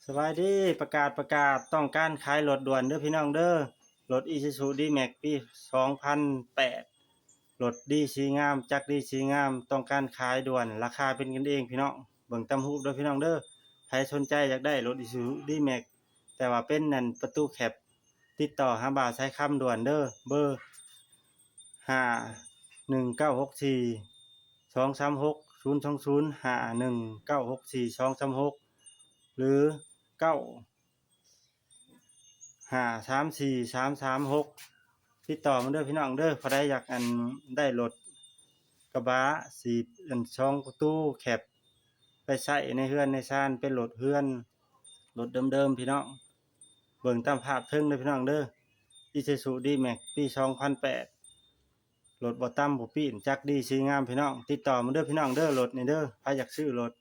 ສະບາຍດີ ປະກາດ ປະກາດ ຕ້ອງການຂາຍລົດດ່ວນເດີພີ່ນ້ອງເດີ. ລົດ Isuzu D-Max ປີສອງພັນແປດ ລົດດີສີງາມ ຈັກດີສີງາມ ຕ້ອງການຂາຍດ່ວນ ລາຄາເປັນກັນເອງພີ່ນ້ອງ. ເບິ່ງຕາມຮູບເດີພີ່ນ້ອງເດີ. ໃຜສົນໃຈຢາກໄດ້ລົດ Isuzu D-Max ແຕ່ວ່າເປັນນັ້ນປະຕູແຄັບ ຕິດຕໍ່ຫາບ່າວສາຍຄຳດ່ວນເດີ ເບີ ຫ້າໜຶ່ງເກົ້າຫົກສີ່ສອງສາມຫົກ ສູນສອງສູນ ຫ້າໜຶ່ງເກົ້າຫົກສີ່ສອງສາມຫົກ ຫຼື ເກົ້າຫ້າສາມສີ່ສາມສາມຫົກ ຕິດຕໍ່ມາເດີພີ່ນ້ອງເດີ. ຜູ້ໃດຢາກອັນໄດ້ລົດກະບະສີ່ອັນສອງປະຕູແຄັບ ໄປໃຊ້ໃນເຮືອນໃນຊານ ເປັນລົດເຮືອນ ລົດເດີມໆ ພີ່ນ້ອງ. ເບິ່ງຕາມພາບເທິງເດີພີ່ນ້ອງເດີ. Isuzu D-Max ປີສອງພັນແປດ ລົດບໍ່ຕຳບໍ່ປີ້ນ ຈັກດີສີງາມພີ່ນ້ອງ. ຕິດຕໍ່ມາເດີພີ່ນ້ອງເດີ ລົດນີ້ເດີ. ໃຜຢາກຊື້ລົດ